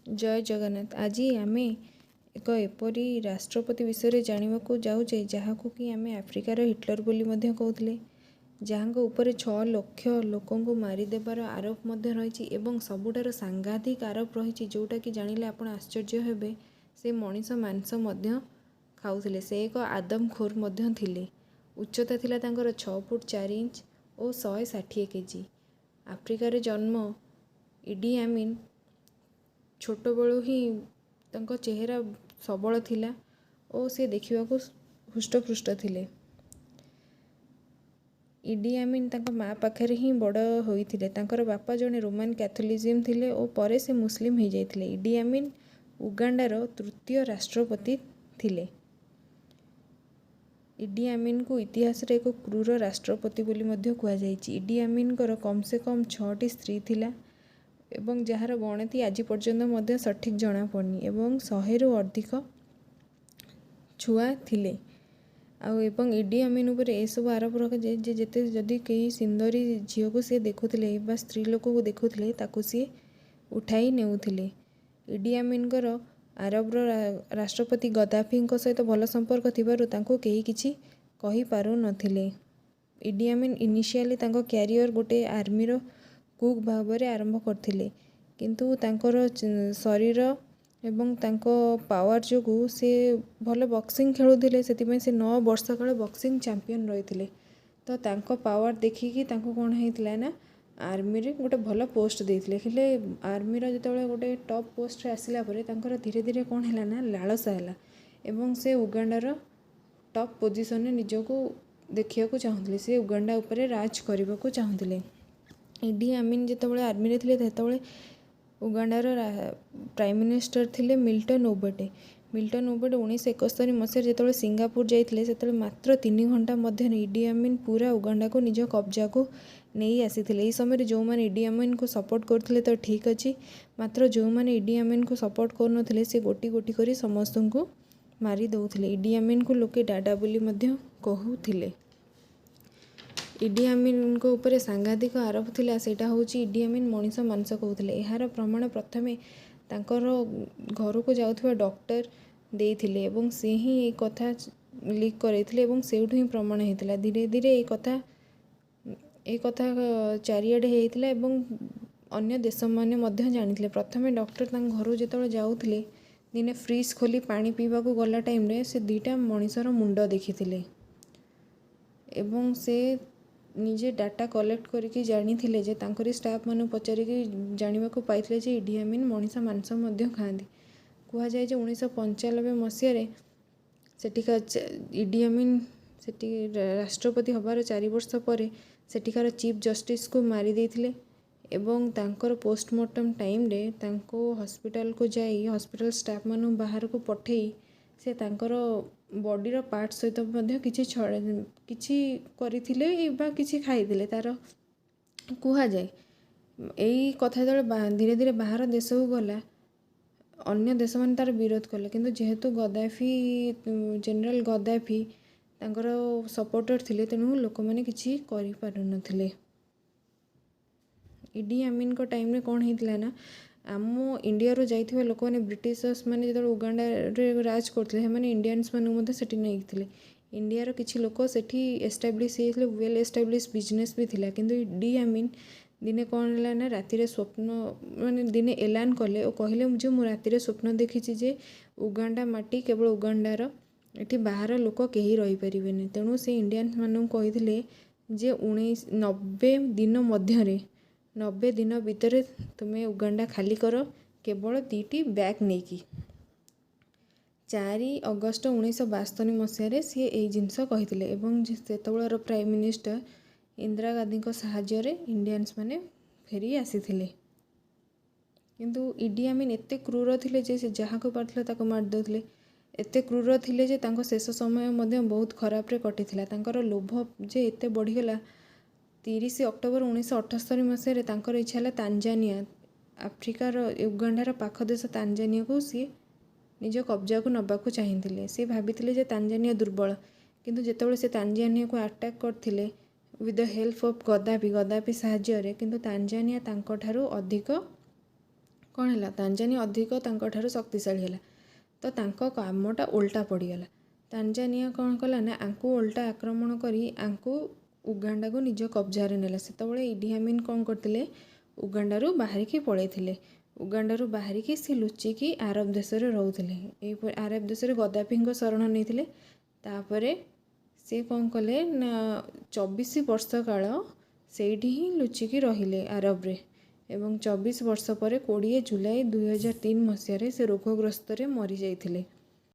ଜୟ ଜଗନ୍ନାଥ। ଆଜି ଆମେ ଏକ ଏପରି ରାଷ୍ଟ୍ରପତି ବିଷୟରେ ଜାଣିବାକୁ ଯାଉଛେ, ଯାହାକୁ କି ଆମେ ଆଫ୍ରିକାର ହିଟଲର ବୋଲି ମଧ୍ୟ କହୁଥିଲେ, ଯାହାଙ୍କ ଉପରେ 6 ଲକ୍ଷ ଲୋକଙ୍କୁ ମାରିଦେବାର ଆରୋପ ମଧ୍ୟ ରହିଛି ଏବଂ ସବୁଠାରୁ ସାଂଘାତିକ ଆରୋପ ରହିଛି, ଯେଉଁଟାକି ଜାଣିଲେ ଆପଣ ଆଶ୍ଚର୍ଯ୍ୟ ହେବେ, ସେ ମଣିଷ ମାଂସ ମଧ୍ୟ ଖାଉଥିଲେ। ସେ ଏକ ଆଦମଖୋର ମଧ୍ୟ ଥିଲେ। ଉଚ୍ଚତା ଥିଲା ତାଙ୍କର 6 ଫୁଟ 4 ଇଞ୍ଚ ଓ 160 କେଜି। ଆଫ୍ରିକାରେ ଜନ୍ମ ଇଡି ଆମିନ୍ ଛୋଟବେଳୁ ହିଁ ତାଙ୍କ ଚେହେରା ସବଳ ଥିଲା ଓ ସେ ଦେଖିବାକୁ ହୃଷ୍ଟପୃଷ୍ଟ ଥିଲେ। ଇଡି ଆମିନ୍ ତାଙ୍କ ମା ପାଖରେ ହିଁ ବଡ଼ ହୋଇଥିଲେ। ତାଙ୍କର ବାପା ଜଣେ ରୋମାନ କ୍ୟାଥୋଲିଜିମ୍ ଥିଲେ ଓ ପରେ ସେ ମୁସଲିମ୍ ହୋଇଯାଇଥିଲେ। ଇଡି ଆମିନ୍ ଉଗାଣ୍ଡାର ତୃତୀୟ ରାଷ୍ଟ୍ରପତି ଥିଲେ। ଇଡି ଆମିନ୍କୁ ଇତିହାସରେ ଏକ କ୍ରୁର ରାଷ୍ଟ୍ରପତି ବୋଲି ମଧ୍ୟ କୁହାଯାଇଛି। ଇଡି ଆମିନ୍ଙ୍କର କମ୍ ସେ କମ୍ 6ଟି ସ୍ତ୍ରୀ ଥିଲା ଏବଂ ଯାହାର ଗଣତି ଆଜି ପର୍ଯ୍ୟନ୍ତ ମଧ୍ୟ ସଠିକ୍ ଜଣାପଡ଼ିନି ଏବଂ 100ରୁ ଅଧିକ ଛୁଆ ଥିଲେ। ଆଉ ଏବଂ ଇଡି ଆମିନ୍ ଉପରେ ଏସବୁ ଆରୋପ ରଖାଯାଏ ଯେ ଯେତେ ଯଦି କେହି ସୁନ୍ଦରୀ ଝିଅକୁ ସିଏ ଦେଖୁଥିଲେ ବା ସ୍ତ୍ରୀ ଲୋକକୁ ଦେଖୁଥିଲେ, ତାକୁ ସିଏ ଉଠାଇ ନେଉଥିଲେ। ଇଡି ଆମିନ୍ଙ୍କର ଆରବର ରାଷ୍ଟ୍ରପତି ଗଦାଫିଙ୍କ ସହିତ ଭଲ ସମ୍ପର୍କ ଥିବାରୁ ତାଙ୍କୁ କେହି କିଛି କହିପାରୁନଥିଲେ। ଇଡି ଆମିନ୍ ଇନିସିଆଲି ତାଙ୍କ କ୍ୟାରିୟର ଗୋଟେ ଆର୍ମିର କୁକ୍ ଭାବରେ ଆରମ୍ଭ କରିଥିଲେ, କିନ୍ତୁ ତାଙ୍କର ଶରୀର ଏବଂ ତାଙ୍କ ପାୱାର ଯୋଗୁଁ ସେ ଭଲ ବକ୍ସିଂ ଖେଳୁଥିଲେ। ସେଥିପାଇଁ ସେ 9 ବର୍ଷ କାଳ ବକ୍ସିଂ ଚାମ୍ପିଅନ୍ ରହିଥିଲେ। ତ ତାଙ୍କ ପାୱାର ଦେଖିକି ତାଙ୍କୁ କ'ଣ ହେଇଥିଲା ନା ଆର୍ମିରେ ଗୋଟେ ଭଲ ପୋଷ୍ଟ ଦେଇଥିଲେ। ହେଲେ ଆର୍ମିର ଯେତେବେଳେ ଗୋଟେ ଟପ୍ ପୋଷ୍ଟରେ ଆସିଲା ପରେ ତାଙ୍କର ଧୀରେ ଧୀରେ କ'ଣ ହେଲା ନା ଲାଳସା ହେଲା ଏବଂ ସେ ଉଗାଣ୍ଡାର ଟପ୍ ପୋଜିସନରେ ନିଜକୁ ଦେଖିବାକୁ ଚାହୁଁଥିଲେ। ସେ ଉଗାଣ୍ଡା ଉପରେ ରାଜ କରିବାକୁ ଚାହୁଁଥିଲେ। ଇଡି ଆମିନ୍ ଯେତେବେଳେ ଆର୍ମିରେ ଥିଲେ, ସେତେବେଳେ ଉଗାଣ୍ଡାର ପ୍ରାଇମ୍ ମିନିଷ୍ଟର ଥିଲେ ମିଲ୍ଟନ ଓବୋଟେ। ମିଲ୍ଟନ ଓବୋଟେ 1971 ମସିହାରେ ଯେତେବେଳେ ସିଙ୍ଗାପୁର ଯାଇଥିଲେ, ସେତେବେଳେ ମାତ୍ର 3 ଘଣ୍ଟା ମଧ୍ୟରେ ଇଡି ଆମିନ୍ ପୁରା ଉଗାଣ୍ଡାକୁ ନିଜ କବ୍ଜାକୁ ନେଇ ଆସିଥିଲେ। ଏହି ସମୟରେ ଯେଉଁମାନେ ଇଡି ଆମିନ୍କୁ ସପୋର୍ଟ କରୁଥିଲେ ତ ଠିକ୍ ଅଛି, ମାତ୍ର ଯେଉଁମାନେ ଇଡି ଆମିନ୍କୁ ସପୋର୍ଟ କରୁନଥିଲେ, ସେ ଗୋଟି ଗୋଟି କରି ସମସ୍ତଙ୍କୁ ମାରି ଦେଉଥିଲେ। ଇଡି ଆମିନ୍କୁ ଲୋକେ ଡାଡା ବୋଲି ମଧ୍ୟ କହୁଥିଲେ। ଇଡି ଆମିନ୍ଙ୍କ ଉପରେ ସାଂଘାତିକ ଆରୋପ ଥିଲା, ସେଇଟା ହେଉଛି ଇଡି ଆମିନ୍ ମଣିଷ ମାଂସ ଖାଉଥିଲେ। ଏହାର ପ୍ରମାଣ ପ୍ରଥମେ ତାଙ୍କର ଘରକୁ ଯାଉଥିବା ଡକ୍ଟର ଦେଇଥିଲେ ଏବଂ ସେ ହିଁ ଏଇ କଥା ଲିକ୍ କରାଇଥିଲେ ଏବଂ ସେଇଠୁ ହିଁ ପ୍ରମାଣ ହେଇଥିଲା। ଧୀରେ ଧୀରେ ଏ କଥା ଚାରିଆଡ଼େ ହେଇଥିଲା ଏବଂ ଅନ୍ୟ ଦେଶମାନେ ମଧ୍ୟ ଜାଣିଥିଲେ। ପ୍ରଥମେ ଡକ୍ଟର ତାଙ୍କ ଘରକୁ ଯେତେବେଳେ ଯାଉଥିଲେ, ଦିନେ ଫ୍ରିଜ୍ ଖୋଲି ପାଣି ପିଇବାକୁ ଗଲା ଟାଇମ୍ରେ ସେ 2ଟା ମଣିଷର ମୁଣ୍ଡ ଦେଖିଥିଲେ ଏବଂ ସେ ନିଜେ ଡାଟା କଲେକ୍ଟ କରିକି ଜାଣିଥିଲେ ଯେ ତାଙ୍କରି ଷ୍ଟାଫ୍ମାନଙ୍କୁ ପଚାରିକି ଜାଣିବାକୁ ପାଇଥିଲେ ଯେ ଇଡି ଆମିନ୍ ମଣିଷ ମାଂସ ମଧ୍ୟ ଖାଆନ୍ତି। କୁହାଯାଏ ଯେ 1995 ମସିହାରେ ସେଠିକା ଇଡି ଆମିନ୍ ସେଠି ରାଷ୍ଟ୍ରପତି ହେବାର 4 ବର୍ଷ ପରେ ସେଠିକାର ଚିଫ୍ ଜଷ୍ଟିସ୍କୁ ମାରି ଦେଇଥିଲେ ଏବଂ ତାଙ୍କର ପୋଷ୍ଟମର୍ଟମ୍ ଟାଇମ୍ରେ ତାଙ୍କୁ ହସ୍ପିଟାଲକୁ ଯାଇ ହସ୍ପିଟାଲ ଷ୍ଟାଫ୍ମାନଙ୍କୁ ବାହାରକୁ ପଠାଇ ସେ ତାଙ୍କର ବଡ଼ିର ପାର୍ଟ ସହିତ ମଧ୍ୟ କିଛି କିଛି କରିଥିଲେ ବା କିଛି ଖାଇଥିଲେ ତା'ର କୁହାଯାଏ। ଏଇ କଥା ଯେତେବେଳେ ଧୀରେ ଧୀରେ ବାହାର ଦେଶକୁ ଗଲା, ଅନ୍ୟ ଦେଶମାନେ ତା'ର ବିରୋଧ କଲେ। କିନ୍ତୁ ଯେହେତୁ ଗଦାଫି, ଜେନେରାଲ ଗଦାଫି ତାଙ୍କର ସପୋର୍ଟର ଥିଲେ, ତେଣୁ ଲୋକମାନେ କିଛି କରିପାରୁନଥିଲେ। ଇଡି ଆମିନ୍ଙ୍କ ଟାଇମ୍ରେ କ'ଣ ହେଇଥିଲା ନା ଆମ ଇଣ୍ଡିଆରୁ ଯାଇଥିବା ଲୋକମାନେ, ବ୍ରିଟିଶର୍ସ ମାନେ ଯେତେବେଳେ ଉଗାଣ୍ଡାରେ ରାଜ କରୁଥିଲେ, ସେମାନେ ଇଣ୍ଡିଆନ୍ସମାନଙ୍କୁ ମଧ୍ୟ ସେଠି ନେଇଥିଲେ। ଇଣ୍ଡିଆର କିଛି ଲୋକ ସେଠି ଏଷ୍ଟାବ୍ଲିଶ୍ ହେଇଯାଇଥିଲେ, ୱେଲ୍ ଏଷ୍ଟାବ୍ଲିଶ୍ ବିଜନେସ୍ ବି ଥିଲା। କିନ୍ତୁ ଇଡି ଆମିନ୍ ଦିନେ କ'ଣ ହେଲା ନା ରାତିରେ ସ୍ୱପ୍ନ, ମାନେ ଦିନେ ଏଲାନ କଲେ ଓ କହିଲେ ଯେ ମୁଁ ରାତିରେ ସ୍ୱପ୍ନ ଦେଖିଛି ଯେ ଉଗାଣ୍ଡା ମାଟି କେବଳ ଉଗାଣ୍ଡାର, ଏଠି ବାହାର ଲୋକ କେହି ରହିପାରିବେନି। ତେଣୁ ସେ ଇଣ୍ଡିଆନ୍ସମାନଙ୍କୁ କହିଥିଲେ ଯେ 90 ଦିନ ମଧ୍ୟରେ, 90 ଦିନ ଭିତରେ ତୁମେ ଉଗାଣ୍ଡା ଖାଲି କର କେବଳ 2ଟି ବ୍ୟାଗ୍ ନେଇକି। 4 ଅଗଷ୍ଟ 1972 ମସିହାରେ ସିଏ ଏଇ ଜିନିଷ କହିଥିଲେ ଏବଂ ସେତେବେଳର ପ୍ରାଇମ୍ ମିନିଷ୍ଟର ଇନ୍ଦିରା ଗାନ୍ଧୀଙ୍କ ସାହାଯ୍ୟରେ ଇଣ୍ଡିଆନ୍ସ ମାନେ ଫେରି ଆସିଥିଲେ। କିନ୍ତୁ ଇଡି ଆମିନ୍ ଏତେ କ୍ରୁର ଥିଲେ ଯେ ସେ ଯାହାକୁ ପାରୁଥିଲେ ତାକୁ ମାରି ଦେଉଥିଲେ। ଏତେ କ୍ରୁର ଥିଲେ ଯେ ତାଙ୍କ ଶେଷ ସମୟ ମଧ୍ୟ ବହୁତ ଖରାପରେ କଟିଥିଲା। ତାଙ୍କର ଲୋଭ ଯେ ଏତେ ବଢ଼ିଗଲା, 30 ଅକ୍ଟୋବର 1978 ମସିହାରେ ତାଙ୍କର ଇଚ୍ଛା ହେଲା ତାଞ୍ଜାନିଆ, ଆଫ୍ରିକାର ଉଗାଣ୍ଡାର ପାଖ ଦେଶ ତାଞ୍ଜାନିଆକୁ ସିଏ ନିଜ କବ୍ଜାକୁ ନେବାକୁ ଚାହିଁଥିଲେ। ସେ ଭାବିଥିଲେ ଯେ ତାଞ୍ଜାନିଆ ଦୁର୍ବଳ। କିନ୍ତୁ ଯେତେବେଳେ ସେ ତାଞ୍ଜାନିଆକୁ ଆଟାକ୍ କରିଥିଲେ with the help of Gaddafi, Gaddafi ସାହାଯ୍ୟରେ, କିନ୍ତୁ ତାଞ୍ଜାନିଆ ତାଙ୍କଠାରୁ ଅଧିକ କ'ଣ ହେଲା? ତାଞ୍ଜାନିଆ ଅଧିକ ତାଙ୍କଠାରୁ ଶକ୍ତିଶାଳୀ ହେଲା, ତ ତାଙ୍କ କାମଟା ଓଲଟା ପଡ଼ିଗଲା। ତାଞ୍ଜାନିଆ କ'ଣ କଲା ନା ଆଙ୍କୁ ଓଲଟା ଆକ୍ରମଣ କରି ଆଙ୍କୁ ଉଗାଣ୍ଡାକୁ ନିଜ କବ୍ଜାରେ ନେଲା। ସେତେବେଳେ ଇଡି ଆମିନ କ'ଣ କରିଥିଲେ? ଉଗାଣ୍ଡାରୁ ବାହାରିକି ପଳେଇଥିଲେ। ଉଗାଣ୍ଡାରୁ ବାହାରିକି ସେ ଲୁଚିକି ଆରବ ଦେଶରେ ରହୁଥିଲେ। ଏହିପରି ଆରବ ଦେଶରେ ଗଦାଫିଙ୍କ ଶରଣ ନେଇଥିଲେ। ତାପରେ ସେ କ'ଣ କଲେ ନା 24 ବର୍ଷ କାଳ ସେଇଠି ହିଁ ଲୁଚିକି ରହିଲେ ଆରବରେ, ଏବଂ 24 ବର୍ଷ ପରେ 20 ଜୁଲାଇ 2003 ମସିହାରେ ସେ ରୋଗଗ୍ରସ୍ତରେ ମରିଯାଇଥିଲେ।